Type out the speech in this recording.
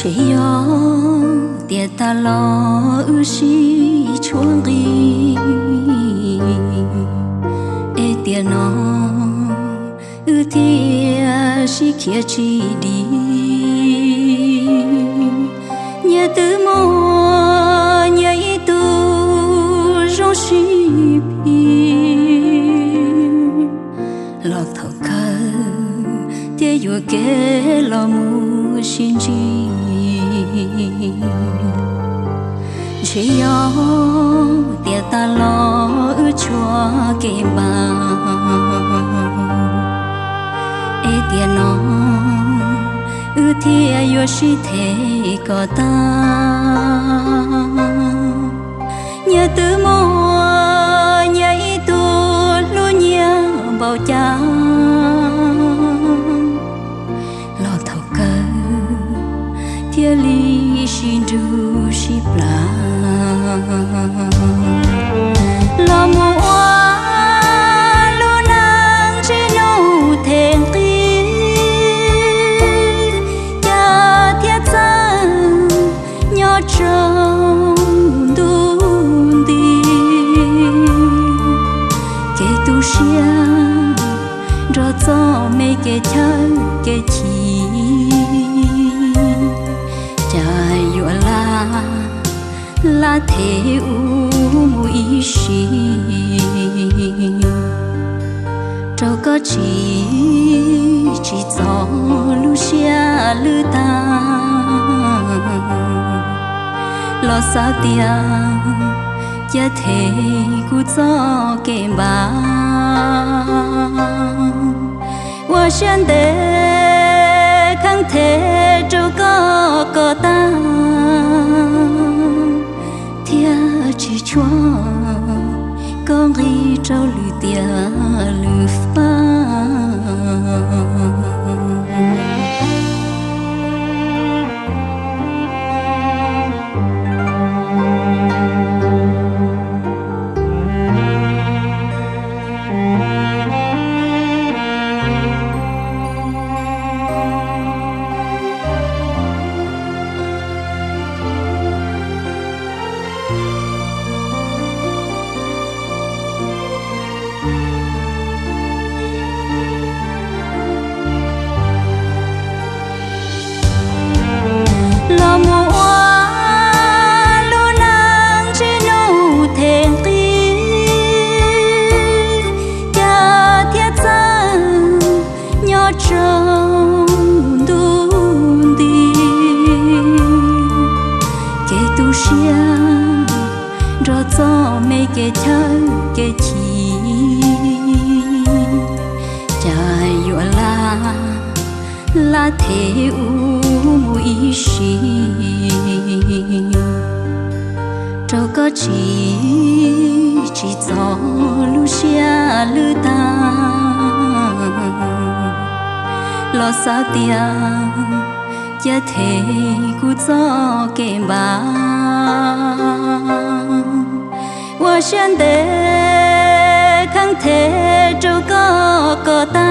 Tsis yog tias tas los wb sib tshuab nqi, es tiam no wb thiaj sib khiav tsis dim. Nyias twb muaj nyias ib tug zoo sib phim, los thaum kawg thiaj yuam kev los mus sib ntsib. Ntshe yog tias tas los wb tshuab kev npam, es tiam no wb thiaj yuav sib them kom tag. Nyias twb muaj nyias ib tug hlub nyias npaum cas, los thaum kawg thiaj li sib nrug sib plam. Los mus ua lub neej ntsib nug them nqi, cas thiaj txawj nyob tsaus ntuj nti. Kev tu siab nrog txoj me kev chaw kev chim, cas yuav laj laj them ub mus ib sim, rau koj tsis tsim txom lub siab lwj tag. Los xav tias cia them kuv txoj kev npam, ua siab ntev kheev them rau koj kom tag, thiaj tsis tshuav koj nqi rau lwm tiam lwm fab. Los mus ua lub neej ntsib nug them nqi, cas thiaj txawj nyob tsaus ntuj nti. Kev tu siab nrog txoj me kev chaw kev chim, cas yuav laj laj them ub mus ib sim, rau koj tsis tsim txom lub siab lwj tag. Los xav tias cia them kuv txoj kev npam, ua siab ntev kheev them rau koj kom tag.